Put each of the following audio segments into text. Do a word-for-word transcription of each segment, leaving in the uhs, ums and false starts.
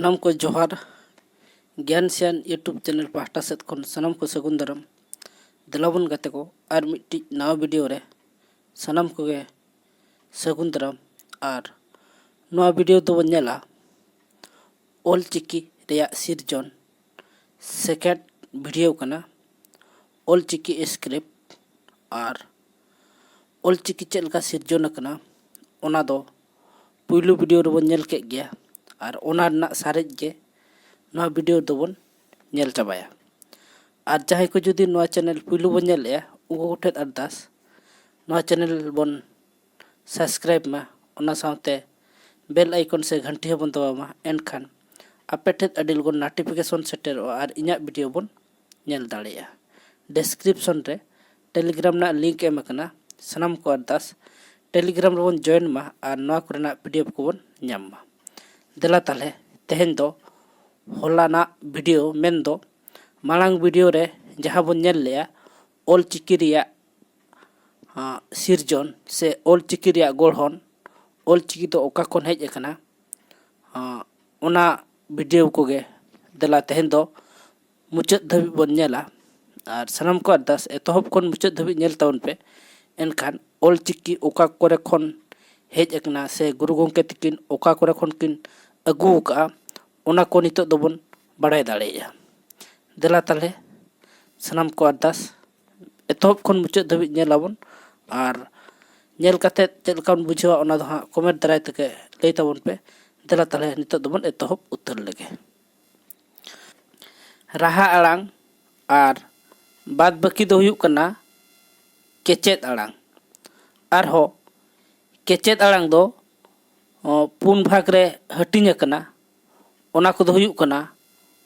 ᱥᱟᱱᱟᱢ ᱠᱚ ᱡᱚᱦᱟᱨ᱾ ᱜᱮᱭᱟᱱ ᱥᱮᱭᱟᱱ YouTube ᱪᱮᱱᱮᱞ ᱯᱟᱦᱴᱟ ᱥᱮᱫ ᱠᱷᱚᱱ ᱥᱟᱱᱟᱢ ᱠᱚ ᱥᱟᱹᱜᱩᱱ ᱫᱟᱨᱟᱢ᱾ ᱫᱮᱞᱟ ᱵᱚᱱ ᱜᱟᱛᱮ ᱠᱚ, ᱟᱨ ᱢᱤᱫᱴᱤᱡ ᱱᱟᱣᱟ ᱵᱷᱤᱰᱤᱭᱳ ᱨᱮ ᱥᱟᱱᱟᱢ ᱠᱚᱜᱮ ᱥᱟᱹᱜᱩᱱ ᱫᱟᱨᱟᱢ᱾ ᱟᱨ ᱱᱚᱣᱟ ᱵᱷᱤᱰᱤᱭᱳ ᱫᱚᱵᱚᱱ ᱧᱮᱞᱟ ᱚᱞ ᱪᱤᱠᱤ ᱨᱮᱭᱟᱜ ᱥᱤᱨᱡᱚᱱ, ᱥᱮᱠᱮᱱᱰ ᱵᱷᱤᱰᱤᱭᱳ ᱠᱟᱱᱟ᱾ ᱚᱞ ᱪᱤᱠᱤ ᱥᱠᱨᱤᱯᱴ ᱟᱨ ᱚᱞ ᱪᱤᱠᱤ ᱪᱮᱫ ᱞᱮᱠᱟ ᱥᱤᱨᱡᱚᱱ ᱟᱠᱟᱱᱟ, ᱚᱱᱟ ᱫᱚ ᱯᱩᱭᱞᱩ ᱵᱷᱤᱰᱤᱭᱳ ᱨᱮᱵᱚᱱ ᱧᱮᱞ ᱠᱮᱫ ᱜᱮᱭᱟ᱾ ᱟᱨ ᱚᱱᱟ ᱨᱮᱱᱟᱜ ᱥᱟᱨᱮᱡ ᱜᱮ ᱱᱚᱣᱟ ᱵᱷᱤᱰᱤᱭᱳ ᱫᱚᱵᱚᱱ ᱧᱮᱞ ᱪᱟᱵᱟᱭᱟ᱾ ᱟᱨ ᱡᱟᱦᱟᱸᱭ ᱠᱚ ᱡᱩᱫᱤ ᱱᱚᱣᱟ ᱪᱮᱱᱮᱞ ᱯᱩᱭᱞᱩ ᱵᱚᱱ ᱧᱮᱞᱮᱜᱼᱟ, ᱩᱱᱠᱩ ᱠᱚᱴᱷᱮᱱ ᱟᱨᱫᱟᱥ, ᱱᱚᱣᱟ ᱪᱮᱱᱮᱞ ᱵᱚᱱ ᱥᱟᱵᱥᱠᱨᱟᱭᱤᱵᱽ ᱢᱟ, ᱚᱱᱟ ᱥᱟᱶᱛᱮ ᱵᱮᱞ ᱟᱭᱠᱚᱱ ᱥᱮ ᱜᱷᱟᱱᱴᱤ ᱦᱚᱸᱵᱚᱱ ᱫᱟᱵᱟᱣ ᱢᱟ᱾ ᱮᱱᱠᱷᱟᱱ ᱟᱯᱮ ᱴᱷᱮᱱ ᱟᱹᱰᱤ ᱞᱚᱜᱚᱱ ᱱᱳᱴᱤᱯᱷᱤᱠᱮᱥᱚᱱ ᱥᱮᱴᱮᱨᱚᱜᱼᱟ ᱟᱨ ᱤᱧᱟᱹᱜ ᱵᱷᱤᱰᱤᱭᱳ ᱵᱚᱱ ᱧᱮᱞ ᱫᱟᱲᱮᱭᱟᱜᱼᱟ᱾ ᱰᱤᱥᱠᱨᱤᱯᱥᱚᱱ ᱨᱮ ᱴᱮᱞᱤᱜᱨᱟᱢ ᱨᱮᱱᱟᱜ ᱞᱤᱝᱠ ᱮᱢ ᱟᱠᱟᱱᱟ᱾ ᱥᱟᱱᱟᱢ ᱠᱚ ᱟᱨᱫᱟᱥ, ᱴᱮᱞᱤᱜᱨᱟᱢ ᱨᱮᱵᱚᱱ ᱡᱚᱭᱮᱱ ᱢᱟ ᱟᱨ ᱱᱚᱣᱟ ᱠᱚᱨᱮᱱᱟᱜ ᱯᱤᱰᱤᱮᱯᱷ ᱠᱚᱵᱚᱱ ᱧᱟᱢ ᱢᱟ᱾ ᱫᱮᱞᱟ ᱛᱟᱦᱞᱮ, ᱛᱮᱦᱮᱧ ᱫᱚ ᱦᱚᱞᱟᱱᱟᱜ ᱵᱷᱤᱰᱤᱭᱳ, ᱢᱮᱱᱫᱚ ᱢᱟᱲᱟᱝ ᱵᱷᱤᱰᱤᱭᱳ ᱨᱮ ᱡᱟᱦᱟᱸ ᱵᱚᱱ ᱧᱮᱞ ᱞᱮᱜᱼᱟ, ᱚᱞ ᱪᱤᱠᱤ ᱨᱮᱭᱟᱜ ᱟᱸ, ᱥᱤᱨᱡᱚᱱ ᱥᱮ ᱚᱞ ᱪᱤᱠᱤ ᱨᱮᱭᱟᱜ ᱜᱚᱲᱦᱚᱱ, ᱚᱞ ᱪᱤᱠᱤ ᱫᱚ ᱚᱠᱟ ᱠᱷᱚᱱ ᱦᱮᱡ ᱟᱠᱟᱱᱟ, ᱟᱸ, ᱚᱱᱟ ᱵᱷᱤᱰᱤᱭᱳ ᱠᱚᱜᱮ ᱫᱮᱞᱟ ᱛᱮᱦᱮᱧ ᱫᱚ ᱢᱩᱪᱟᱹᱫ ᱫᱷᱟᱹᱵᱤᱡ ᱵᱚᱱ ᱧᱮᱞᱟ᱾ ᱟᱨ ᱥᱟᱱᱟᱢ ᱠᱚ ᱟᱨᱫᱟᱥ, ᱮᱛᱚᱦᱚᱵ ᱠᱷᱚᱱ ᱢᱩᱪᱟᱹᱫ ᱫᱷᱟᱹᱵᱤᱡ ᱧᱮᱞ ᱛᱟᱵᱚᱱ ᱯᱮ᱾ ᱮᱱᱠᱷᱟᱱ ᱚᱞ ᱪᱤᱠᱤ ᱚᱠᱟ ᱠᱚᱨᱮ ᱠᱷᱚᱱ ᱦᱮᱡ ᱟᱠᱟᱱᱟ ᱥᱮ ᱜᱩᱨᱩ ᱜᱚᱢᱠᱮ ᱛᱤᱠᱤᱱ ᱚᱠᱟ ᱠᱚᱨᱮ ᱠᱷᱚᱱ ᱠᱤᱱ ᱟᱹᱜᱩ ᱟᱠᱟᱫᱼᱟ, ᱚᱱᱟ ᱠᱚ ᱱᱤᱛᱚᱜ ᱫᱚᱵᱚᱱ ᱵᱟᱲᱟᱭ ᱫᱟᱲᱮᱭᱟᱜᱼᱟ᱾ ᱫᱮᱞᱟ ᱛᱟᱦᱞᱮ, ᱥᱟᱱᱟᱢ ᱠᱚ ᱟᱨᱫᱟᱥ, ᱮᱛᱚᱦᱚᱵ ᱠᱷᱚᱱ ᱢᱩᱪᱟᱹᱫ ᱫᱷᱟᱹᱵᱤᱡ ᱧᱮᱞ ᱟᱵᱚᱱ᱾ ᱟᱨ ᱧᱮᱞ ᱠᱟᱛᱮᱫ ᱪᱮᱫ ᱞᱮᱠᱟ ᱵᱚᱱ ᱵᱩᱡᱷᱟᱹᱣᱟ, ᱚᱱᱟ ᱫᱚ ᱦᱟᱸᱜ ᱠᱚᱢᱮᱱᱴ ᱫᱟᱨᱟᱭ ᱛᱮᱜᱮ ᱞᱟᱹᱭ ᱛᱟᱵᱚᱱ ᱯᱮ᱾ ᱫᱮᱞᱟ ᱛᱟᱦᱞᱮ, ᱱᱤᱛᱚᱜ ᱫᱚᱵᱚᱱ ᱮᱛᱚᱦᱚᱵ ᱩᱛᱟᱹᱨ ᱞᱮᱜᱮ᱾ ᱨᱟᱦᱟ ᱟᱲᱟᱝ ᱟᱨ ᱵᱟᱫ ᱵᱟᱹᱠᱤ ᱫᱚ ᱦᱩᱭᱩᱜ ᱠᱟᱱᱟ ᱠᱮᱪᱮᱫ ᱟᱲᱟᱝ᱾ ᱟᱨᱦᱚᱸ ᱠᱮᱪᱮᱫ ᱟᱲᱟᱝ ᱫᱚ, ᱚ, ᱯᱩᱱ ᱵᱷᱟᱜᱽ ᱨᱮ ᱦᱟᱹᱴᱤᱧ ᱟᱠᱟᱱᱟ᱾ ᱚᱱᱟ ᱠᱚᱫᱚ ᱦᱩᱭᱩᱜ ᱠᱟᱱᱟ,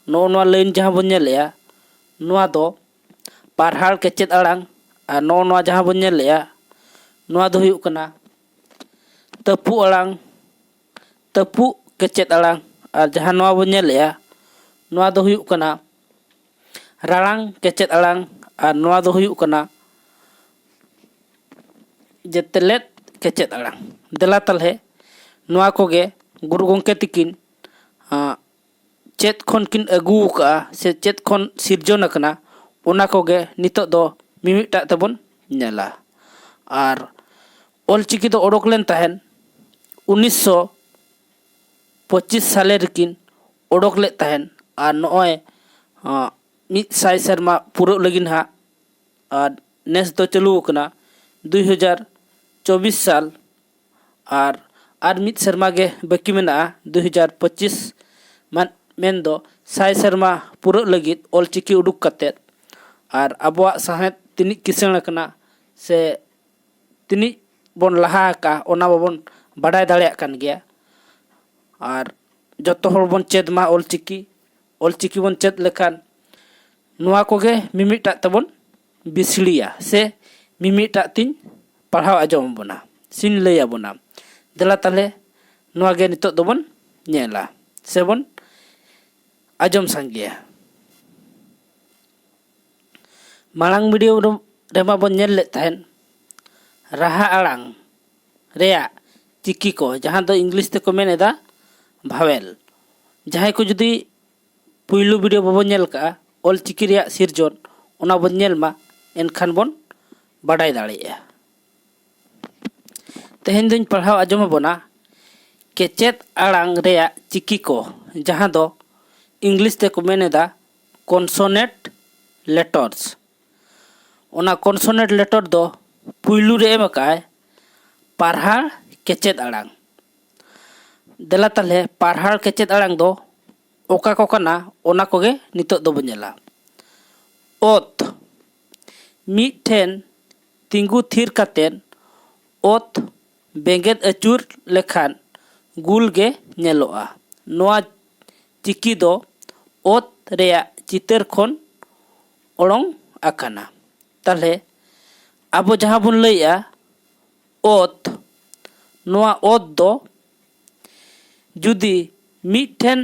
ᱱᱚᱜᱼᱚ ᱱᱚᱣᱟ ᱞᱟᱭᱤᱱ ᱡᱟᱦᱟᱸ ᱵᱚᱱ ᱧᱮᱞᱮᱜᱼᱟ, ᱱᱚᱣᱟ ᱫᱚ ᱯᱟᱨᱦᱟᱲ ᱠᱮᱪᱮᱫ ᱟᱲᱟᱝ᱾ ᱟᱨ ᱱᱚᱜᱼᱚ ᱱᱚᱣᱟ ᱡᱟᱦᱟᱸ ᱵᱚᱱ ᱧᱮᱞᱮᱜᱼᱟ, ᱱᱚᱣᱟ ᱫᱚ ᱦᱩᱭᱩᱜ ᱠᱟᱱᱟ ᱛᱟᱹᱯᱩᱜ ᱟᱲᱟᱝ, ᱛᱟᱹᱯᱩᱜ ᱠᱮᱪᱮᱫ ᱟᱲᱟᱝ᱾ ᱟᱨ ᱡᱟᱦᱟᱸ ᱱᱚᱣᱟ ᱵᱚᱱ ᱧᱮᱞᱮᱜᱼᱟ, ᱱᱚᱣᱟ ᱫᱚ ᱦᱩᱭᱩᱜ ᱠᱟᱱᱟ ᱨᱟᱲᱟᱝ ᱠᱮᱪᱮᱫ ᱟᱲᱟᱝ᱾ ᱟᱨ ᱱᱚᱣᱟ ᱫᱚ ᱦᱩᱭᱩᱜ ᱠᱟᱱᱟ ᱡᱮᱛᱮᱞᱮᱫ ᱠᱮᱪᱮᱫ ᱟᱲᱟᱝ᱾ ᱫᱮᱞᱟ ᱛᱟᱞᱦᱮ, ᱱᱚᱣᱟ ᱠᱚᱜᱮ ᱜᱩᱨᱩ ᱜᱚᱢᱠᱮ ᱛᱤᱠᱤᱱ, ᱟᱸ, ᱪᱮᱫ ᱠᱷᱚᱱ ᱠᱤᱱ ᱟᱹᱜᱩ ᱟᱠᱟᱫᱼᱟ ᱥᱮ ᱪᱮᱫ ᱠᱷᱚᱱ ᱥᱤᱨᱡᱚᱱ ᱟᱠᱟᱱᱟ, ᱚᱱᱟ ᱠᱚᱜᱮ ᱱᱤᱛᱚᱜ ᱫᱚ ᱢᱤᱢᱤᱫᱴᱟᱜ ᱛᱮᱵᱚᱱ ᱧᱮᱞᱟ᱾ ᱟᱨ ᱚᱞᱪᱤᱠᱤ ᱫᱚ ᱚᱰᱚᱠ ᱞᱮᱱ ᱛᱟᱦᱮᱸᱫ ᱩᱱᱤᱥᱥᱚ ᱯᱚᱸᱪᱤᱥ ᱥᱟᱞᱮ ᱨᱮᱠᱤᱱ ᱚᱰᱚᱠ ᱞᱮᱫ ᱛᱟᱦᱮᱸᱫ᱾ ᱟᱨ ᱱᱚᱜᱼᱚᱭ ᱢᱤᱫ ᱥᱟᱭ ᱥᱮᱨᱢᱟ ᱯᱩᱨᱟᱹᱜ ᱞᱟᱹᱜᱤᱫ ᱦᱟᱸᱜ᱾ ᱟᱨ ᱱᱮᱥ ᱫᱚ ᱪᱟᱹᱞᱩ ᱟᱠᱟᱱᱟ ᱫᱩᱭ ᱦᱟᱡᱟᱨ ᱪᱚᱵᱵᱤᱥ ᱥᱟᱞ᱾ ᱟᱨ ᱟᱨ ᱢᱤᱫ ᱥᱮᱨᱢᱟ ᱜᱮ ᱵᱟᱹᱠᱤ ᱢᱮᱱᱟᱜᱼᱟ ᱫᱩᱭ ᱦᱟᱡᱟᱨ ᱯᱚᱸᱪᱤᱥ, ᱢᱮᱱᱫᱚ ᱥᱟᱭ ᱥᱮᱨᱢᱟ ᱯᱩᱨᱟᱹᱜ ᱞᱟᱹᱜᱤᱫ ᱚᱞᱪᱤᱠᱤ ᱩᱰᱩᱠ ᱠᱟᱛᱮᱫ᱾ ᱟᱨ ᱟᱵᱚᱣᱟᱜ ᱥᱟᱶᱦᱮᱫ ᱛᱤᱱᱟᱹᱜ ᱠᱤᱥᱟᱹᱬ ᱟᱠᱟᱱᱟ ᱥᱮ ᱛᱤᱱᱟᱹᱜ ᱵᱚᱱ ᱞᱟᱦᱟ ᱟᱠᱟᱫᱼᱟ, ᱚᱱᱟ ᱢᱟᱵᱚᱱ ᱵᱟᱰᱟᱭ ᱫᱟᱲᱮᱭᱟᱜ ᱠᱟᱱ ᱜᱮᱭᱟ᱾ ᱟᱨ ᱡᱚᱛᱚ ᱦᱚᱲ ᱵᱚᱱ ᱪᱮᱫ ᱢᱟ ᱚᱞᱪᱤᱠᱤ᱾ ᱚᱞᱪᱤᱠᱤ ᱵᱚᱱ ᱪᱮᱫ ᱞᱮᱠᱷᱟᱱ ᱱᱚᱣᱟ ᱠᱚᱜᱮ ᱢᱤᱢᱤᱫᱴᱟᱜ ᱛᱮᱵᱚᱱ ᱵᱤᱥᱲᱤᱭᱟ ᱥᱮ ᱢᱤᱢᱤᱫᱴᱟᱜ ᱛᱤᱧ ᱯᱟᱲᱦᱟᱣ ᱟᱸᱡᱚᱢ ᱟᱵᱚᱱᱟ, ᱥᱮᱧ ᱞᱟᱹᱭ ᱟᱵᱚᱱᱟ᱾ ᱫᱮᱞᱟ ᱛᱟᱦᱞᱮ ᱱᱚᱣᱟ ᱜᱮ ᱱᱤᱛᱚᱜ ᱫᱚᱵᱚᱱ ᱧᱮᱞᱟ ᱥᱮᱵᱚᱱ ᱟᱸᱡᱚᱢ ᱥᱟᱸᱜᱮᱭᱟ᱾ ᱢᱟᱲᱟᱝ ᱵᱷᱤᱰᱤᱭᱳ ᱨᱮᱢᱟ ᱵᱚᱱ ᱧᱮᱞ ᱞᱮᱫ ᱛᱟᱦᱮᱸᱫ ᱨᱟᱦᱟ ᱟᱲᱟᱝ ᱨᱮᱭᱟᱜ ᱪᱤᱠᱤ ᱠᱚ, ᱡᱟᱦᱟᱸ ᱫᱚ ᱤᱝᱞᱤᱥ ᱛᱮᱠᱚ ᱢᱮᱱ ᱮᱫᱟ ᱵᱷᱟᱣᱮᱞ᱾ ᱡᱟᱦᱟᱸᱭ ᱠᱚ ᱡᱩᱫᱤ ᱯᱩᱭᱞᱩ ᱵᱷᱤᱰᱤᱭᱳ ᱵᱟᱵᱚᱱ ᱧᱮᱞ ᱠᱟᱜᱼᱟ, ᱚᱞ ᱪᱤᱠᱤ ᱨᱮᱭᱟᱜ ᱥᱤᱨᱡᱚᱱ, ᱚᱱᱟ ᱵᱚᱱ ᱧᱮᱞ ᱢᱟ, ᱮᱱᱠᱷᱟᱱ ᱵᱚᱱ ᱵᱟᱰᱟᱭ ᱫᱟᱲᱮᱭᱟᱜᱼᱟ᱾ ᱛᱮᱦᱮᱧ ᱫᱚᱧ ᱯᱟᱲᱦᱟᱣ ᱟᱸᱡᱚᱢ ᱟᱵᱚᱱᱟ ᱠᱮᱪᱮᱫ ᱟᱲᱟᱝ ᱨᱮᱭᱟᱜ ᱪᱤᱠᱤ ᱠᱚ, ᱡᱟᱦᱟᱸ ᱫᱚ ᱤᱝᱞᱤᱥ ᱛᱮᱠᱚ ᱢᱮᱱ ᱮᱫᱟ consonant letters᱾ ᱚᱱᱟ consonant letter ᱫᱚ ᱯᱩᱭᱞᱩ ᱨᱮ ᱮᱢ ᱟᱠᱟᱫᱼᱟᱭ ᱯᱟᱨᱦᱟᱲ ᱠᱮᱪᱮᱫ ᱟᱲᱟᱝ᱾ ᱫᱮᱞᱟ ᱛᱟᱦᱞᱮ ᱯᱟᱨᱦᱟᱲ ᱠᱮᱪᱮᱫ ᱟᱲᱟᱝ ᱫᱚ ᱚᱠᱟ ᱠᱚ ᱠᱟᱱᱟ, ᱚᱱᱟ ᱠᱚᱜᱮ ᱱᱤᱛᱚᱜ ᱫᱚᱵᱚ ᱧᱮᱞᱟ᱾ ᱚᱛ, ᱢᱤᱫ ᱴᱷᱮᱱ ᱛᱤᱸᱜᱩ ᱛᱷᱤᱨ ᱠᱟᱛᱮᱫ ᱚᱛ ᱵᱮᱸᱜᱮᱫ ᱟᱹᱪᱩᱨ ᱞᱮᱠᱷᱟᱱ ᱜᱩᱞ ᱜᱮ ᱧᱮᱞᱚᱜᱼᱟ᱾ ᱱᱚᱣᱟ ᱪᱤᱠᱤ ᱫᱚ ᱚᱛ ᱨᱮᱭᱟᱜ ᱪᱤᱛᱟᱹᱨ ᱠᱷᱚᱱ ᱚᱲᱚᱝ ᱟᱠᱟᱱᱟ᱾ ᱛᱟᱦᱞᱮ ᱟᱵᱚ ᱡᱟᱦᱟᱸ ᱵᱚᱱ ᱞᱟᱹᱭᱮᱜᱼᱟ ᱚᱛ, ᱱᱚᱣᱟ ᱚᱛ ᱫᱚ ᱡᱩᱫᱤ ᱢᱤᱫ ᱴᱷᱮᱱ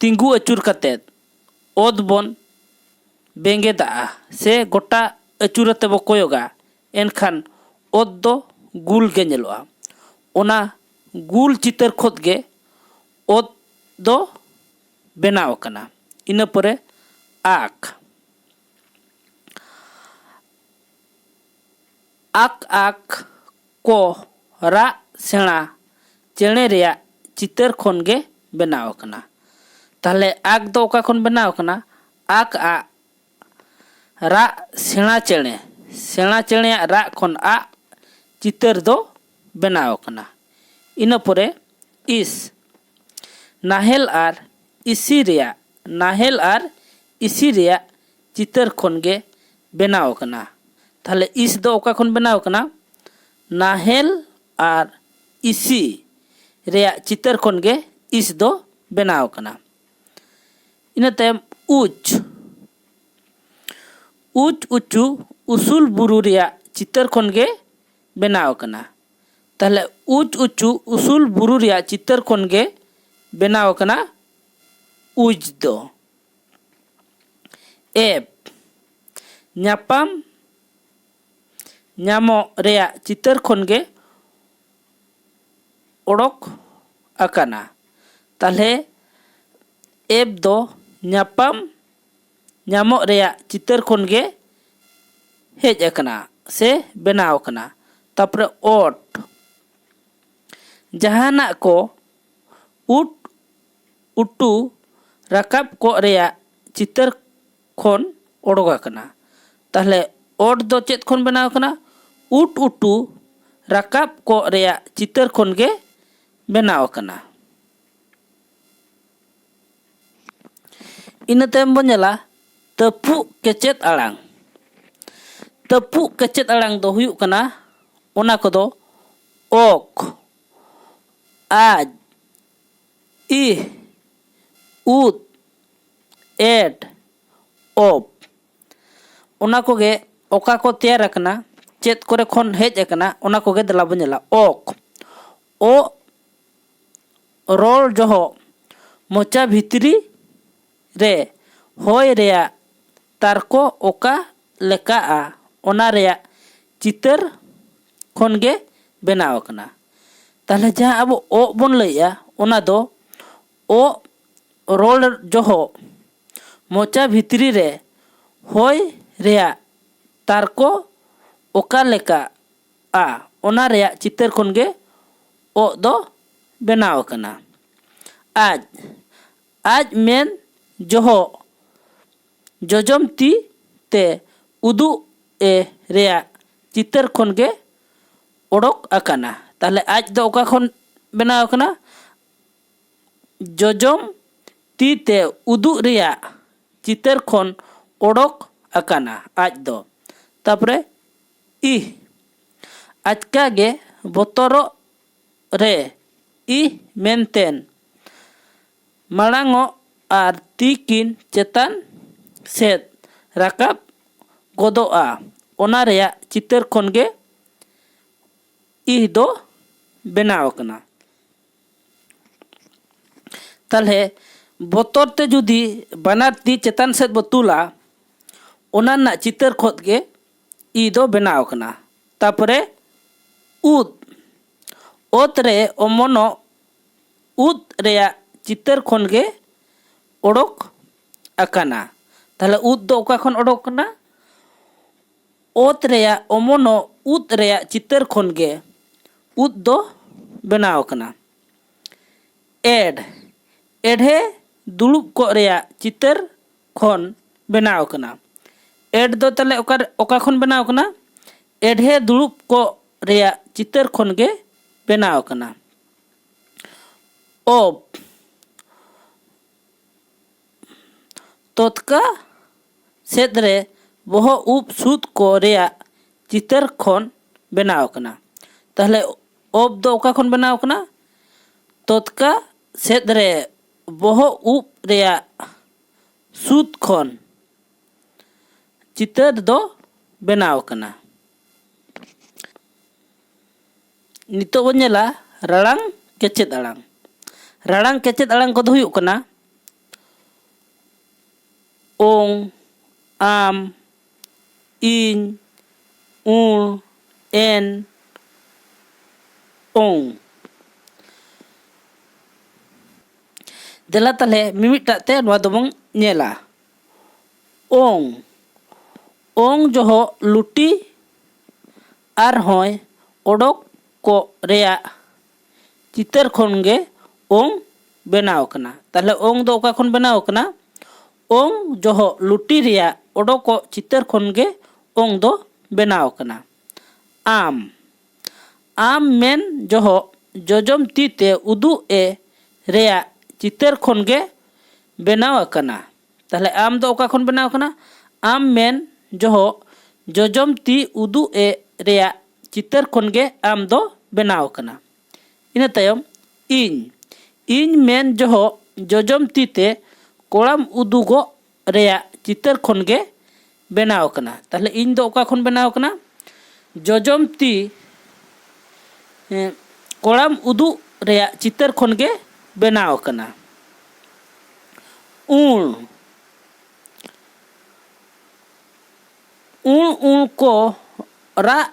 ᱛᱤᱸᱜᱩ ᱟᱹᱪᱩᱨ ᱠᱟᱛᱮᱫ ᱚᱛ ᱵᱚᱱ ᱵᱮᱸᱜᱮᱫᱟᱜᱼᱟ ᱥᱮ ᱜᱚᱴᱟ ᱟᱹᱪᱩᱨ ᱟᱛᱮ ᱵᱚ ᱠᱚᱭᱚᱜᱟ, ᱮᱱᱠᱷᱟᱱ ᱚᱛ ᱫᱚ ᱜᱩᱞ ᱜᱮ ᱧᱮᱞᱚᱜᱼᱟ᱾ ᱚᱱᱟ ᱜᱩᱞ ᱪᱤᱛᱟᱹᱨ ᱠᱷᱚᱱ ᱜᱮ ᱚᱛ ᱫᱚ ᱵᱮᱱᱟᱣ ᱟᱠᱟᱱᱟ᱾ ᱤᱱᱟᱹ ᱯᱚᱨᱮ ᱟᱠ, ᱟᱠ ᱟᱠ ᱠᱚ ᱨᱟᱜ ᱥᱮᱬᱟ ᱪᱮᱬᱮ ᱨᱮᱭᱟᱜ ᱪᱤᱛᱟᱹᱨ ᱠᱷᱚᱱ ᱜᱮ ᱵᱮᱱᱟᱣ ᱟᱠᱟᱱᱟ᱾ ᱛᱟᱦᱞᱮ ᱟᱠ ᱫᱚ ᱚᱠᱟ ᱠᱷᱚᱱ ᱵᱮᱱᱟᱣ ᱟᱠᱟᱱᱟ? ᱟᱠ ᱟᱜ ᱨᱟᱜ ᱥᱮᱬᱟ ᱪᱮᱬᱮ, ᱥᱮᱬᱟ ᱪᱮᱬᱮᱭᱟᱜ ᱨᱟᱜ ᱠᱷᱚᱱ ᱟᱜ ᱪᱤᱛᱟᱹᱨ ᱫᱚ ᱵᱮᱱᱟᱣ ᱟᱠᱟᱱᱟ᱾ ᱤᱱᱟᱹ ᱯᱚᱨᱮ ᱤᱥ, ᱱᱟᱦᱮᱞ ᱟᱨ ᱤᱥᱤ ᱨᱮᱭᱟᱜ, ᱱᱟᱦᱮᱞ ᱟᱨ ᱤᱥᱤ ᱨᱮᱭᱟᱜ ᱪᱤᱛᱟᱹᱨ ᱠᱷᱚᱱ ᱜᱮ ᱵᱮᱱᱟᱣ ᱟᱠᱟᱱᱟ᱾ ᱛᱟᱦᱞᱮ ᱤᱥ ᱫᱚ ᱚᱠᱟ ᱠᱷᱚᱱ ᱵᱮᱱᱟᱣ ᱟᱠᱟᱱᱟ? ᱱᱟᱦᱮᱞ ᱟᱨ ᱤᱥᱤ ᱨᱮᱭᱟᱜ ᱪᱤᱛᱟᱹᱨ ᱠᱷᱚᱱ ᱜᱮ ᱤᱥ ᱫᱚ ᱵᱮᱱᱟᱣ ᱟᱠᱟᱱᱟ᱾ ᱤᱱᱟᱹ ᱛᱟᱭᱚᱢ ᱩᱪ, ᱩᱪ ᱩᱪᱩ ᱩᱥᱩᱞ ᱵᱩᱨᱩ ᱨᱮᱭᱟᱜ ᱪᱤᱛᱟᱹᱨ ᱠᱷᱚᱱ ᱜᱮ ᱵᱮᱱᱟᱣ ᱟᱠᱟᱱᱟ᱾ ᱛᱟᱦᱞᱮ ᱩᱪ ᱩᱪᱩ ᱩᱥᱩᱞ ᱵᱩᱨᱩ ᱨᱮᱭᱟᱜ ᱪᱤᱛᱟᱹᱨ ᱠᱷᱚᱱ ᱜᱮ ᱵᱮᱱᱟᱣ ᱟᱠᱟᱱᱟ ᱩᱪ ᱫᱚ᱾ ᱮᱯ, ᱧᱟᱯᱟᱢ ᱧᱟᱢᱚᱜ ᱨᱮᱭᱟᱜ ᱪᱤᱛᱟᱹᱨ ᱠᱷᱚᱱ ᱜᱮ ᱚᱰᱚᱠ ᱟᱠᱟᱱᱟ᱾ ᱛᱟᱦᱞᱮ ᱮᱯ ᱫᱚ ᱧᱟᱯᱟᱢ ᱧᱟᱢᱚᱜ ᱨᱮᱭᱟᱜ ᱪᱤᱛᱟᱹᱨ ᱠᱷᱚᱱ ᱜᱮ ᱦᱮᱡ ᱟᱠᱟᱱᱟ ᱥᱮ ᱵᱮᱱᱟᱣ ᱟᱠᱟᱱᱟ᱾ ᱛᱟᱨᱯᱚᱨᱮ ᱚᱴ, ᱡᱟᱦᱟᱱᱟᱜ ᱠᱚ ᱩᱴ ᱩᱴᱩ ᱨᱟᱠᱟᱵ ᱠᱚᱜ ᱨᱮᱭᱟᱜ ᱪᱤᱛᱟᱹᱨ ᱠᱷᱚᱱ ᱚᱰᱚᱠ ᱟᱠᱟᱱᱟ᱾ ᱛᱟᱦᱞᱮ ᱚᱴ ᱫᱚ ᱪᱮᱫ ᱠᱷᱚᱱ ᱵᱮᱱᱟᱣ ᱟᱠᱟᱱᱟ? ᱩᱴ ᱩᱴᱩ ᱨᱟᱠᱟᱵ ᱠᱚᱜ ᱨᱮᱭᱟᱜ ᱪᱤᱛᱟᱹᱨ ᱠᱷᱚᱱ ᱜᱮ ᱵᱮᱱᱟᱣ ᱟᱠᱟᱱᱟ᱾ ᱤᱱᱟᱹ ᱛᱟᱭᱚᱢ ᱵᱚᱱ ᱧᱮᱞᱟ ᱛᱟᱹᱯᱩᱜ ᱠᱮᱪᱮᱫ ᱟᱲᱟᱝ᱾ ᱛᱟᱹᱯᱩᱜ ᱠᱮᱪᱮᱫ ᱟᱲᱟᱝ ᱫᱚ ᱦᱩᱭᱩᱜ ᱠᱟᱱᱟ ᱚᱱᱟ ᱠᱚᱫᱚ ᱚᱠ, ᱟᱡ, ᱤᱦ, ᱩᱫ, ᱮᱰ, ᱚᱯ᱾ ᱚᱱᱟ ᱠᱚᱜᱮ ᱚᱠᱟ ᱠᱚ ᱛᱮᱭᱟᱨ ᱟᱠᱟᱱᱟ, ᱪᱮᱫ ᱠᱚᱨᱮ ᱠᱷᱚᱱ ᱦᱮᱡ ᱟᱠᱟᱱᱟ, ᱚᱱᱟ ᱠᱚᱜᱮ ᱫᱮᱞᱟ ᱵᱚᱱ ᱧᱮᱞᱟ᱾ ᱚᱠ, ᱚᱜ ᱨᱚᱲ ᱡᱚᱦᱚᱜ ᱢᱚᱪᱟ ᱵᱷᱤᱛᱨᱤ ᱨᱮ ᱦᱚᱭ ᱨᱮᱭᱟᱜ ᱛᱟᱨᱠᱚ ᱚᱠᱟ ᱞᱮᱠᱟᱜᱼᱟ, ᱚᱱᱟ ᱨᱮᱭᱟᱜ ᱪᱤᱛᱟᱹᱨ ᱠᱷᱚᱱ ᱜᱮ ᱵᱮᱱᱟᱣ ᱟᱠᱟᱱᱟ᱾ ᱛᱟᱦᱞᱮ ᱡᱟᱦᱟᱸ ᱟᱵᱚ ᱚᱜ ᱵᱚᱱ ᱞᱟᱹᱭᱮᱜᱼᱟ, ᱚᱱᱟ ᱫᱚ ᱚᱜ ᱨᱚᱲ ᱡᱚᱦᱚᱜ ᱢᱚᱪᱟ ᱵᱷᱤᱛᱨᱤ ᱨᱮ ᱦᱚᱭ ᱨᱮᱭᱟᱜ ᱛᱟᱨᱠᱚ ᱚᱠᱟ ᱞᱮᱠᱟᱜᱼᱟ, ᱚᱱᱟ ᱨᱮᱭᱟᱜ ᱪᱤᱛᱟᱹᱨ ᱠᱷᱚᱱ ᱜᱮ ᱚᱜ ᱫᱚ ᱵᱮᱱᱟᱣ ᱟᱠᱟᱱᱟ᱾ ᱟᱡ, ᱟᱡ ᱢᱮᱱ ᱡᱚᱦᱚᱜ ᱡᱚᱡᱚᱢ ᱛᱤ ᱛᱮ ᱩᱫᱩᱜ ᱮ ᱨᱮᱭᱟᱜ ᱪᱤᱛᱟᱹᱨ ᱠᱷᱚᱱ ᱜᱮ ᱚᱰᱚᱠ ᱟᱠᱟᱱᱟ᱾ ᱛᱟᱦᱞᱮ ᱟᱡ ᱫᱚ ᱚᱠᱟ ᱠᱷᱚᱱ ᱵᱮᱱᱟᱣ ᱟᱠᱟᱱᱟ? ᱡᱚᱡᱚᱢ ᱛᱤ ᱛᱮ ᱩᱫᱩᱜ ᱨᱮᱭᱟᱜ ᱪᱤᱛᱟᱹᱨ ᱠᱷᱚᱱ ᱚᱰᱚᱠ ᱟᱠᱟᱱᱟ ᱟᱡ ᱫᱚ᱾ ᱛᱟᱯᱚᱨᱮ ᱤᱦ, ᱟᱪᱠᱟ ᱜᱮ ᱵᱚᱛᱚᱨᱚᱜ ᱨᱮ ᱤᱦ ᱢᱮᱱᱛᱮᱱ ᱢᱟᱲᱟᱝᱚᱜ ᱟᱨ ᱛᱤ ᱠᱤᱱ ᱪᱮᱛᱟᱱ ᱥᱮᱫ ᱨᱟᱠᱟᱵ ᱜᱚᱫᱚᱜᱼᱟ, ᱚᱱᱟ ᱨᱮᱭᱟᱜ ᱪᱤᱛᱟᱹᱨ ᱠᱷᱚᱱ ᱜᱮ ᱤᱦ ᱫᱚ ᱵᱮᱱᱟᱣ ᱟᱠᱟᱱᱟ᱾ ᱛᱟᱦᱞᱮ ᱵᱚᱛᱚᱨ ᱛᱮ ᱡᱩᱫᱤ ᱵᱟᱱᱟᱨ ᱛᱤ ᱪᱮᱛᱟᱱ ᱥᱮᱫ ᱵᱚ ᱛᱩᱞᱟ, ᱚᱱᱟ ᱨᱮᱱᱟᱜ ᱪᱤᱛᱟᱹᱨ ᱠᱷᱚᱱ ᱜᱮ ᱤ ᱫᱚ ᱵᱮᱱᱟᱣ ᱟᱠᱟᱱᱟ᱾ ᱛᱟᱯᱚᱨᱮ ᱩᱫ, ᱚᱛ ᱨᱮ ᱚᱢᱚᱱᱚᱜ ᱩᱫ ᱨᱮᱭᱟᱜ ᱪᱤᱛᱟᱹᱨ ᱠᱷᱚᱱ ᱜᱮ ᱚᱰᱚᱠ ᱟᱠᱟᱱᱟ᱾ ᱛᱟᱦᱞᱮ ᱩᱫ ᱫᱚ ᱚᱠᱟ ᱠᱷᱚᱱ ᱚᱰᱚᱠ ᱟᱠᱟᱱᱟ? ᱚᱛ ᱨᱮᱭᱟᱜ ᱚᱢᱚᱱᱚᱜ ᱩᱫ ᱨᱮᱭᱟᱜ ᱪᱤᱛᱟᱹᱨ ᱠᱷᱚᱱ ᱜᱮ ᱩᱫ ᱫᱚ ᱵᱮᱱᱟᱣ ᱟᱠᱟᱱᱟ᱾ ᱮᱰ, ᱮᱰᱷᱮ ᱫᱩᱲᱩᱵ ᱠᱚᱜ ᱨᱮᱭᱟᱜ ᱪᱤᱛᱟᱹᱨ ᱠᱷᱚᱱ ᱵᱮᱱᱟᱣ ᱟᱠᱟᱱᱟ᱾ ᱮᱰ ᱫᱚ ᱛᱟᱦᱞᱮ ᱚᱠᱟ, ᱚᱠᱟ ᱠᱷᱚᱱ ᱵᱮᱱᱟᱣ ᱟᱠᱟᱱᱟ? ᱮᱰᱷᱮ ᱫᱩᱲᱩᱵ ᱠᱚᱜ ᱨᱮᱭᱟᱜ ᱪᱤᱛᱟᱹᱨ ᱠᱷᱚᱱ ᱜᱮ ᱵᱮᱱᱟᱣ ᱟᱠᱟᱱᱟ᱾ ᱚᱵ, ᱛᱚᱛᱠᱟ ᱥᱮᱫ ᱨᱮ ᱵᱚᱦᱚᱜ ᱩᱵ ᱥᱩᱫ ᱠᱚ ᱨᱮᱭᱟᱜ ᱪᱤᱛᱟᱹᱨ ᱠᱷᱚᱱ ᱵᱮᱱᱟᱣ ᱟᱠᱟᱱᱟ᱾ ᱛᱟᱦᱞᱮ ᱚᱵ ᱫᱚ ᱚᱠᱟ ᱠᱷᱚᱱ ᱵᱮᱱᱟᱣ ᱟᱠᱟᱱᱟ? ᱛᱚᱛᱠᱟ ᱥᱮᱫ ᱨᱮ ᱵᱚᱦᱚᱜ ᱩᱵ ᱨᱮᱭᱟᱜ ᱥᱩᱫ ᱠᱷᱚᱱ ᱪᱤᱛᱟᱹᱨ ᱫᱚ ᱵᱮᱱᱟᱣ ᱟᱠᱟᱱᱟ᱾ ᱱᱤᱛᱚᱜ ᱵᱚᱱ ᱧᱮᱞᱟ ᱨᱟᱲᱟᱝ ᱠᱮᱪᱮᱫ ᱟᱲᱟᱝ᱾ ᱨᱟᱲᱟᱝ ᱠᱮᱪᱮᱫ ᱟᱲᱟᱝ ᱠᱚᱫᱚ ᱦᱩᱭᱩᱜ ᱠᱟᱱᱟ ᱚᱝ, ᱟᱢ, ᱤᱧ, ᱩᱬ, ᱮᱱ, ᱚᱝ᱾ ᱫᱮᱞᱟ ᱛᱟᱦᱞᱮ ᱢᱤᱢᱤᱫᱴᱟᱜ ᱛᱮ ᱱᱚᱣᱟ ᱫᱚᱵᱚᱱ ᱧᱮᱞᱟ᱾ ᱚᱝ, ᱚᱝ ᱡᱚᱦᱚᱜ ᱞᱩᱴᱤ ᱟᱨ ᱦᱚᱸᱭ ᱚᱰᱚᱠ ᱠᱚᱜ ᱨᱮᱭᱟᱜ ᱪᱤᱛᱟᱹᱨ ᱠᱷᱚᱱ ᱜᱮ ᱚᱝ ᱵᱮᱱᱟᱣ ᱟᱠᱟᱱᱟ᱾ ᱛᱟᱦᱞᱮ ᱚᱝ ᱫᱚ ᱚᱠᱟ ᱠᱷᱚᱱ ᱵᱮᱱᱟᱣ ᱟᱠᱟᱱᱟ? ᱚᱝ ᱡᱚᱦᱚᱜ ᱞᱩᱴᱤ ᱨᱮᱭᱟᱜ ᱚᱰᱚᱠᱚᱜ ᱪᱤᱛᱟᱹᱨ ᱠᱷᱚᱱ ᱜᱮ ᱚᱝ ᱫᱚ ᱵᱮᱱᱟᱣ ᱟᱠᱟᱱᱟ᱾ ᱟᱢ, ᱟᱢ ᱢᱮᱱ ᱡᱚᱦᱚᱜ ᱡᱚᱡᱚᱢ ᱛᱤ ᱛᱮ ᱩᱫᱩᱜ ᱮ ᱨᱮᱭᱟᱜ ᱪᱤᱛᱟᱹᱨ ᱠᱷᱚᱱ ᱜᱮ ᱵᱮᱱᱟᱣ ᱟᱠᱟᱱᱟ᱾ ᱛᱟᱦᱞᱮ ᱟᱢ ᱫᱚ ᱚᱠᱟ ᱠᱷᱚᱱ ᱵᱮᱱᱟᱣ ᱟᱠᱟᱱᱟ? ᱟᱢ ᱢᱮᱱ ᱡᱚᱦᱚᱜ ᱡᱚᱡᱚᱢ ᱛᱤ ᱩᱫᱩᱜ ᱮ ᱨᱮᱭᱟᱜ ᱪᱤᱛᱟᱹᱨ ᱠᱷᱚᱱ ᱜᱮ ᱟᱢ ᱫᱚ ᱵᱮᱱᱟᱣ ᱟᱠᱟᱱᱟ᱾ ᱤᱱᱟᱹ ᱛᱟᱭᱚᱢ ᱤᱧ, ᱤᱧ ᱢᱮᱱ ᱡᱚᱦᱚᱜ ᱡᱚᱡᱚᱢ ᱛᱤ ᱛᱮ ᱠᱚᱲᱟᱢ ᱩᱫᱩᱜᱚᱜ ᱨᱮᱭᱟᱜ ᱪᱤᱛᱟᱹᱨ ᱠᱷᱚᱱ ᱜᱮ ᱵᱮᱱᱟᱣ ᱟᱠᱟᱱᱟ᱾ ᱛᱟᱦᱞᱮ ᱤᱧ ᱫᱚ ᱚᱠᱟ ᱠᱷᱚᱱ ᱵᱮᱱᱟᱣ ᱟᱠᱟᱱᱟ? ᱡᱚᱡᱚᱢ ᱛᱤ, ᱮᱸ, ᱠᱚᱲᱟᱢ ᱩᱫᱩᱜ ᱨᱮᱭᱟᱜ ᱪᱤᱛᱟᱹᱨ ᱠᱷᱚᱱ ᱜᱮ ᱵᱮᱱᱟᱣ ᱟᱠᱟᱱᱟ᱾ ᱩᱬ, ᱩᱬ ᱩᱬ ᱠᱚ ᱨᱟᱜ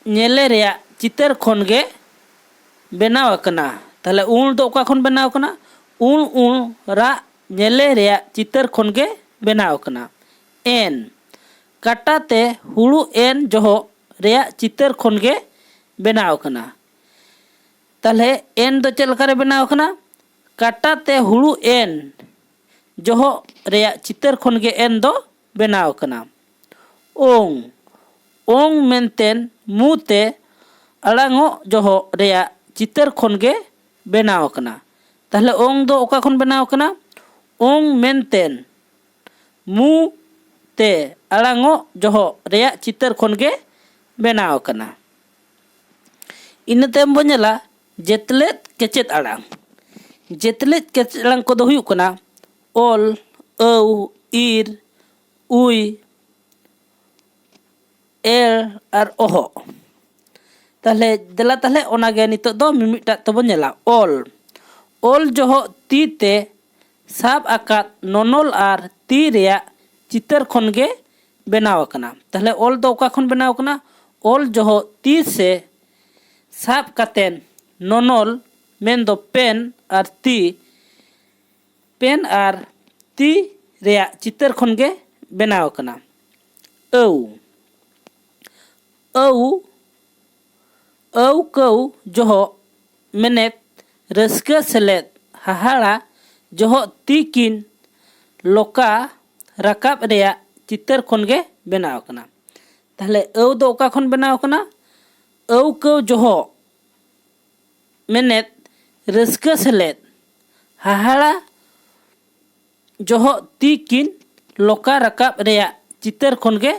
ᱧᱮᱞᱮ ᱨᱮᱭᱟᱜ ᱪᱤᱛᱟᱹᱨ ᱠᱷᱚᱱ ᱜᱮ ᱵᱮᱱᱟᱣ ᱟᱠᱟᱱᱟ᱾ ᱛᱟᱦᱞᱮ ᱩᱬ ᱫᱚ ᱚᱠᱟ ᱠᱷᱚᱱ ᱵᱮᱱᱟᱣ ᱟᱠᱟᱱᱟ? ᱩᱬ ᱩᱬ ᱨᱟᱜ ᱧᱮᱞᱮ ᱨᱮᱭᱟᱜ ᱪᱤᱛᱟᱹᱨ ᱠᱷᱚᱱ ᱜᱮ ᱵᱮᱱᱟᱣ ᱟᱠᱟᱱᱟ᱾ ᱮᱱ, ᱠᱟᱴᱟ ᱛᱮ ᱦᱩᱲᱩ ᱮᱱ ᱡᱚᱦᱚᱜ ᱨᱮᱭᱟᱜ ᱪᱤᱛᱟᱹᱨ ᱠᱷᱚᱱ ᱜᱮ ᱵᱮᱱᱟᱣ ᱟᱠᱟᱱᱟ᱾ ᱛᱟᱦᱞᱮ ᱮᱱ ᱫᱚ ᱪᱮᱫ ᱞᱮᱠᱟᱨᱮ ᱵᱮᱱᱟᱣ ᱟᱠᱟᱱᱟ? ᱠᱟᱴᱟ ᱛᱮ ᱦᱩᱲᱩ ᱮᱱ ᱡᱚᱦᱚᱜ ᱨᱮᱭᱟᱜ ᱪᱤᱛᱟᱹᱨ ᱠᱷᱚᱱ ᱜᱮ ᱮᱱ ᱫᱚ ᱵᱮᱱᱟᱣ ᱟᱠᱟᱱᱟ᱾ ᱳᱝ, ᱳᱝ ᱢᱮᱱᱛᱮᱱ ᱢᱩ ᱛᱮ ᱟᱲᱟᱝᱚᱜ ᱡᱚᱦᱚᱜ ᱨᱮᱭᱟᱜ ᱪᱤᱛᱟᱹᱨ ᱠᱷᱚᱱ ᱜᱮ ᱵᱮᱱᱟᱣ ᱟᱠᱟᱱᱟ᱾ ᱛᱟᱦᱞᱮ ᱳᱝ ᱫᱚ ᱚᱠᱟ ᱠᱷᱚᱱ ᱵᱮᱱᱟᱣ ᱟᱠᱟᱱᱟ? ᱳᱝ ᱢᱮᱱᱛᱮᱱ ᱢᱩ ᱛᱮ ᱟᱲᱟᱝᱚᱜ ᱡᱚᱦᱚᱜ ᱨᱮᱭᱟᱜ ᱪᱤᱛᱟᱹᱨ ᱠᱷᱚᱱ ᱜᱮ ᱵᱮᱱᱟᱣ ᱟᱠᱟᱱᱟ᱾ ᱤᱱᱟᱹ ᱛᱟᱭᱚᱢ ᱵᱚᱱ ᱧᱮᱞᱟ ᱡᱮᱛᱞᱮᱫ ᱠᱮᱪᱮᱫ ᱟᱲᱟᱝ᱾ ᱡᱮᱛᱞᱮᱫ ᱠᱮᱪᱮᱫ ᱟᱲᱟᱝ ᱠᱚᱫᱚ ᱦᱩᱭᱩᱜ ᱠᱟᱱᱟ ᱚᱞ, ᱟᱹᱣ, ᱤᱨ, ᱩᱭ, ᱮᱲ ᱟᱨ ᱚᱦᱚᱜ᱾ ᱛᱟᱦᱞᱮ ᱫᱮᱞᱟ ᱛᱟᱦᱞᱮ ᱚᱱᱟᱜᱮ ᱱᱤᱛᱚᱜ ᱫᱚ ᱢᱤᱢᱤᱫᱴᱟᱜ ᱛᱮᱵᱚᱱ ᱧᱮᱞᱟ᱾ ᱚᱞ, ᱚᱞ ᱡᱚᱦᱚᱜ ᱛᱤ ᱛᱮ ᱥᱟᱵ ᱟᱠᱟᱫ ᱱᱚᱱᱚᱞ ᱟᱨ ᱛᱤ ᱨᱮᱭᱟᱜ ᱪᱤᱛᱟᱹᱨ ᱠᱷᱚᱱ ᱜᱮ ᱵᱮᱱᱟᱣ ᱟᱠᱟᱱᱟ᱾ ᱛᱟᱦᱞᱮ ᱚᱞ ᱫᱚ ᱚᱠᱟ ᱠᱷᱚᱱ ᱵᱮᱱᱟᱣ ᱟᱠᱟᱱᱟ? ᱚᱞ ᱡᱚᱦᱚᱜ ᱛᱤ ᱥᱮ ᱥᱟᱵ ᱠᱟᱛᱮᱱ ᱱᱚᱱᱚᱞ ᱢᱮᱱᱫᱚ ᱯᱮᱱ ᱟᱨ ᱛᱤ ᱯᱮᱱ ᱟᱨ ᱛᱤ ᱨᱮᱭᱟᱜ ᱪᱤᱛᱟᱹᱨ ᱠᱷᱚᱱ ᱜᱮ ᱵᱮᱱᱟᱣ ᱟᱠᱟᱱᱟ᱾ ᱟᱹᱣ, ᱟᱹᱣ, ᱟᱹᱣ ᱠᱟᱹᱣ ᱡᱚᱦᱚᱜ ᱢᱮᱱᱮᱛ ᱨᱟᱹᱥᱠᱟᱹ ᱥᱮᱞᱮᱫ ᱦᱟᱦᱟᱲᱟ ᱡᱚᱦᱚᱜ ᱛᱤ ᱠᱤᱱ ᱞᱚᱠᱟ ᱨᱟᱠᱟᱵ ᱨᱮᱭᱟᱜ ᱪᱤᱛᱟᱹᱨ ᱠᱷᱚᱱ ᱜᱮ ᱵᱮᱱᱟᱣ ᱟᱠᱟᱱᱟ᱾ ᱛᱟᱦᱞᱮ ᱟᱹᱣ ᱫᱚ ᱚᱠᱟ ᱠᱷᱚᱱ ᱵᱮᱱᱟᱣ ᱟᱠᱟᱱᱟ? ᱟᱹᱣ ᱠᱟᱹᱣ ᱡᱚᱦᱚᱜ ᱢᱮᱱᱮᱛ ᱨᱟᱹᱥᱠᱟᱹ ᱥᱮᱞᱮᱫ ᱦᱟᱦᱟᱲᱟ ᱡᱚᱦᱚᱜ ᱛᱤ ᱠᱤᱱ ᱞᱚᱠᱟ ᱨᱟᱠᱟᱵ ᱨᱮᱭᱟᱜ ᱪᱤᱛᱟᱹᱨ ᱠᱷᱚᱱ ᱜᱮ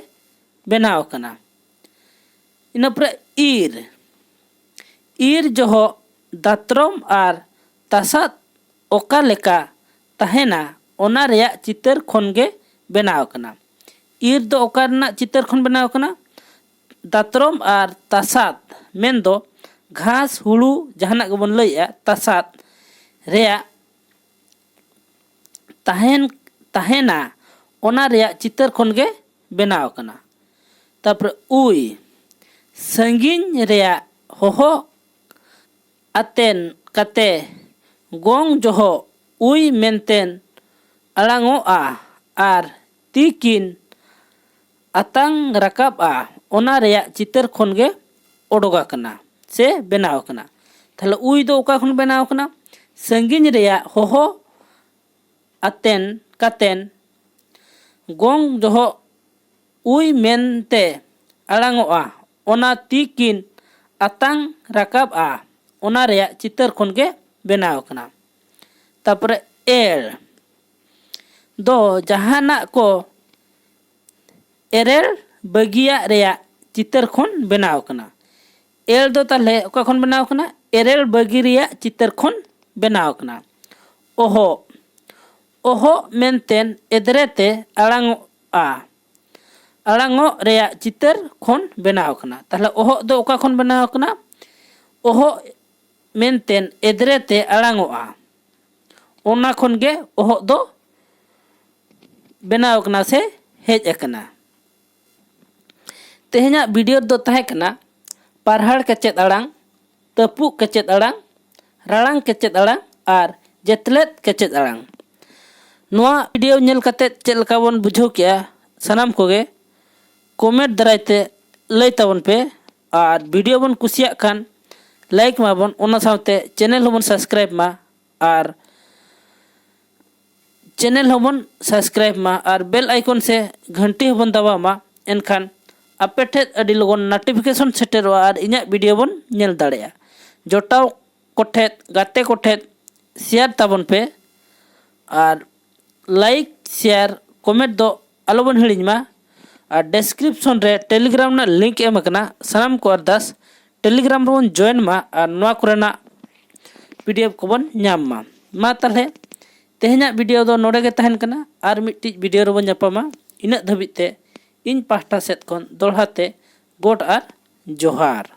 ᱵᱮᱱᱟᱣ ᱟᱠᱟᱱᱟ᱾ ᱤᱱᱟᱹ ᱯᱚᱨᱮ ᱤᱨ, ᱤᱨ ᱡᱚᱦᱚᱜ ᱫᱟᱛᱨᱚᱢ ᱟᱨ ᱛᱟᱥᱟᱫ ᱚᱠᱟ ᱞᱮᱠᱟ ᱛᱟᱦᱮᱱᱟ, ᱚᱱᱟ ᱨᱮᱭᱟᱜ ᱪᱤᱛᱟᱹᱨ ᱠᱷᱚᱱ ᱜᱮ ᱵᱮᱱᱟᱣ ᱟᱠᱟᱱᱟ᱾ ᱤᱨ ᱫᱚ ᱚᱠᱟ ᱨᱮᱱᱟᱜ ᱪᱤᱛᱟᱹᱨ ᱠᱷᱚᱱ ᱵᱮᱱᱟᱣ ᱟᱠᱟᱱᱟ? ᱫᱟᱛᱨᱚᱢ ᱟᱨ ᱛᱟᱥᱟᱫ, ᱢᱮᱱᱫᱚ ᱜᱷᱟᱥ, ᱦᱩᱲᱩ, ᱡᱟᱦᱟᱱᱟᱜ ᱜᱮᱵᱚᱱ ᱞᱟᱹᱭᱮᱜᱼᱟ, ᱛᱟᱥᱟᱫ ᱨᱮᱭᱟᱜ ᱛᱟᱦᱮᱱ, ᱛᱟᱦᱮᱱᱟ, ᱚᱱᱟ ᱨᱮᱭᱟᱜ ᱪᱤᱛᱟᱹᱨ ᱠᱷᱚᱱ ᱜᱮ ᱵᱮᱱᱟᱣ ᱟᱠᱟᱱᱟ᱾ ᱛᱟᱨᱯᱚᱨᱮ ᱩᱭ, ᱥᱟᱺᱜᱤᱧ ᱨᱮᱭᱟᱜ ᱦᱚᱦᱚ ᱟᱛᱮᱱ ᱠᱟᱛᱮ ᱜᱚᱝ ᱡᱚᱦᱚᱜ ᱩᱭ ᱢᱮᱱᱛᱮᱱ ᱟᱲᱟᱝᱚᱜᱼᱟ ᱟᱨ ᱛᱤᱠᱤᱱ ᱟᱛᱟᱝ ᱨᱟᱠᱟᱵᱼᱟ, ᱚᱱᱟ ᱨᱮᱭᱟᱜ ᱪᱤᱛᱟᱹᱨ ᱠᱷᱚᱱ ᱜᱮ ᱚᱰᱚᱠ ᱟᱠᱟᱱᱟ ᱥᱮ ᱵᱮᱱᱟᱣ ᱟᱠᱟᱱᱟ᱾ ᱛᱟᱦᱞᱮ ᱩᱭ ᱫᱚ ᱚᱠᱟ ᱠᱷᱚᱱ ᱵᱮᱱᱟᱣ ᱟᱠᱟᱱᱟ? ᱥᱟᱺᱜᱤᱧ ᱨᱮᱭᱟᱜ ᱦᱚᱦᱚ ᱟᱛᱮᱱ ᱠᱟᱛᱮᱱ ᱜᱚᱝ ᱡᱚᱦᱚᱜ ᱩᱭ ᱢᱮᱱᱛᱮ ᱟᱲᱟᱝᱚᱜᱼᱟ, ᱚᱱᱟ ᱛᱤᱠᱤᱱ ᱟᱛᱟᱝ ᱨᱟᱠᱟᱵᱼᱟ, ᱚᱱᱟ ᱨᱮᱭᱟᱜ ᱪᱤᱛᱟᱹᱨ ᱠᱷᱚᱱ ᱜᱮ ᱵᱮᱱᱟᱣ ᱟᱠᱟᱱᱟ᱾ ᱛᱟᱨᱯᱚᱨᱮ ᱮᱲ ᱫᱚ ᱡᱟᱦᱟᱱᱟᱜ ᱠᱚ ᱮᱨᱮᱲ ᱵᱟᱹᱜᱤᱭᱟᱜ ᱨᱮᱭᱟᱜ ᱪᱤᱛᱟᱹᱨ ᱠᱷᱚᱱ ᱵᱮᱱᱟᱣ ᱟᱠᱟᱱᱟ᱾ ᱮᱲ ᱫᱚ ᱛᱟᱦᱞᱮ ᱚᱠᱟ ᱠᱷᱚᱱ ᱵᱮᱱᱟᱣ ᱟᱠᱟᱱᱟ? ᱮᱨᱮᱲ ᱵᱟᱹᱜᱤ ᱨᱮᱭᱟᱜ ᱪᱤᱛᱟᱹᱨ ᱠᱷᱚᱱ ᱵᱮᱱᱟᱣ ᱟᱠᱟᱱᱟ᱾ ᱚᱦᱚᱜ, ᱚᱦᱚᱜ ᱢᱮᱱᱛᱮᱱ ᱮᱫᱽᱨᱮ ᱛᱮ ᱟᱲᱟᱝᱚᱜᱼᱟ, ᱟᱲᱟᱝᱚᱜ ᱨᱮᱭᱟᱜ ᱪᱤᱛᱟᱹᱨ ᱠᱷᱚᱱ ᱵᱮᱱᱟᱣ ᱟᱠᱟᱱᱟ᱾ ᱛᱟᱦᱞᱮ ᱚᱦᱚᱜ ᱫᱚ ᱚᱠᱟ ᱠᱷᱚᱱ ᱵᱮᱱᱟᱣ ᱟᱠᱟᱱᱟ? ᱚᱦᱚᱜ ᱢᱮᱱᱛᱮᱱ ᱮᱫᱽᱨᱮ ᱛᱮ ᱟᱲᱟᱝᱚᱜᱼᱟ, ᱚᱱᱟ ᱠᱷᱚᱱ ᱜᱮ ᱚᱦᱚᱜ ᱫᱚ ᱵᱮᱱᱟᱣ ᱟᱠᱟᱱᱟ ᱥᱮ ᱦᱮᱡ ᱟᱠᱟᱱᱟ᱾ ᱛᱮᱦᱮᱧᱟᱜ ᱵᱷᱤᱰᱤᱭᱳ ᱨᱮᱫᱚ ᱛᱟᱦᱮᱸ ᱠᱟᱱᱟ ᱯᱟᱨᱦᱟᱲ ᱠᱮᱪᱮᱫ ᱟᱲᱟᱝ, ᱛᱟᱹᱯᱩᱜ ᱠᱮᱪᱮᱫ ᱟᱲᱟᱝ, ᱨᱟᱲᱟᱝ ᱠᱮᱪᱮᱫ ᱟᱲᱟᱝ ᱟᱨ ᱡᱮᱛᱞᱮᱫ ᱠᱮᱪᱮᱫ ᱟᱲᱟᱝ᱾ ᱱᱚᱣᱟ ᱵᱷᱤᱰᱤᱭᱳ ᱧᱮᱞ ᱠᱟᱛᱮ ᱪᱮᱫ ᱞᱮᱠᱟ ᱵᱚᱱ ᱵᱩᱡᱷᱟᱹᱣ ᱠᱮᱜᱼᱟ, ᱥᱟᱱᱟᱢ ᱠᱚᱜᱮ ᱠᱚᱢᱮᱱᱴ ᱫᱟᱨᱟᱭ ᱛᱮ ᱞᱟᱹᱭ ᱛᱟᱵᱚᱱ ᱯᱮ᱾ ᱟᱨ ᱵᱷᱤᱰᱤᱭᱳ ᱵᱚᱱ ᱠᱩᱥᱤᱭᱟᱜ ᱠᱷᱟᱱ ᱞᱟᱭᱤᱠ ᱢᱟᱵᱚᱱ, ᱚᱱᱟ ᱥᱟᱶᱛᱮ ᱪᱮᱱᱮᱞ ᱦᱚᱸᱵᱚᱱ ᱥᱟᱵᱥᱠᱨᱟᱭᱤᱵ ᱢᱟ᱾ ᱟᱨ ᱪᱮᱱᱮᱞ ᱦᱚᱸᱵᱚᱱ ᱥᱟᱵᱥᱠᱨᱟᱭᱤᱵ ᱢᱟ ᱟᱨ ᱵᱮᱞ ᱟᱭᱠᱚᱱ ᱥᱮ ᱜᱷᱟᱱᱴᱤ ᱦᱚᱸᱵᱚᱱ ᱫᱟᱵᱟᱣ ᱢᱟ᱾ ᱮᱱᱠᱷᱟᱱ ᱟᱯᱮ ᱴᱷᱮᱱ ᱟᱹᱰᱤ ᱞᱚᱜᱚᱱ ᱱᱳᱴᱤᱯᱷᱤᱠᱮᱥᱚᱱ ᱥᱮᱴᱮᱨᱚᱜᱼᱟ ᱟᱨ ᱤᱧᱟᱹᱜ ᱵᱷᱤᱰᱤᱭᱳ ᱵᱚᱱ ᱧᱮᱞ ᱫᱟᱲᱮᱭᱟᱜᱼᱟ᱾ ᱡᱚᱴᱟᱣ ᱠᱚᱴᱷᱮᱱ, ᱜᱟᱛᱮ ᱠᱚᱴᱷᱮᱱ ᱥᱮᱭᱟᱨ ᱛᱟᱵᱚᱱ ᱯᱮ ᱟᱨ ᱞᱟᱭᱤᱠ, ᱥᱮᱭᱟᱨ, ᱠᱚᱢᱮᱱᱴ ᱫᱚ ᱟᱞᱚᱵᱚᱱ ᱦᱤᱲᱤᱧ ᱢᱟ᱾ ᱟᱨ ᱰᱮᱥᱠᱨᱤᱯᱥᱚᱱ ᱨᱮ ᱴᱮᱞᱤᱜᱨᱟᱢ ᱨᱮᱱᱟᱜ ᱞᱤᱝᱠ ᱮᱢ ᱟᱠᱟᱱᱟ, ᱥᱟᱱᱟᱢ ᱠᱚ ᱟᱨᱫᱟᱥ ᱴᱮᱞᱤᱜᱨᱟᱢ ᱨᱮᱵᱚᱱ ᱡᱚᱭᱮᱱ ᱢᱟ ᱟᱨ ᱱᱚᱣᱟ ᱠᱚᱨᱮᱱᱟᱜ ᱯᱤᱰᱤᱮᱯᱷ ᱠᱚᱵᱚᱱ ᱧᱟᱢ ᱢᱟ᱾ ᱢᱟ ᱛᱟᱦᱚᱞᱮ ᱛᱮᱦᱮᱧᱟᱜ ᱵᱷᱤᱰᱤᱭᱳ ᱫᱚ ᱱᱚᱰᱮ ᱜᱮ ᱛᱟᱦᱮᱱ ᱠᱟᱱᱟ, ᱟᱨ ᱢᱤᱫᱴᱤᱡ ᱵᱷᱤᱰᱤᱭᱳ ᱨᱮᱵᱚᱱ ᱧᱟᱯᱟᱢᱟ᱾ ᱤᱱᱟᱹᱜ ᱫᱷᱟᱹᱵᱤᱡ ᱛᱮ ᱤᱧ ᱯᱟᱦᱴᱟ ᱥᱮᱫ ᱠᱷᱚᱱ ᱫᱚᱦᱲᱟ ᱛᱮ ᱜᱚᱰ ᱟᱨ ᱡᱚᱦᱟᱨ᱾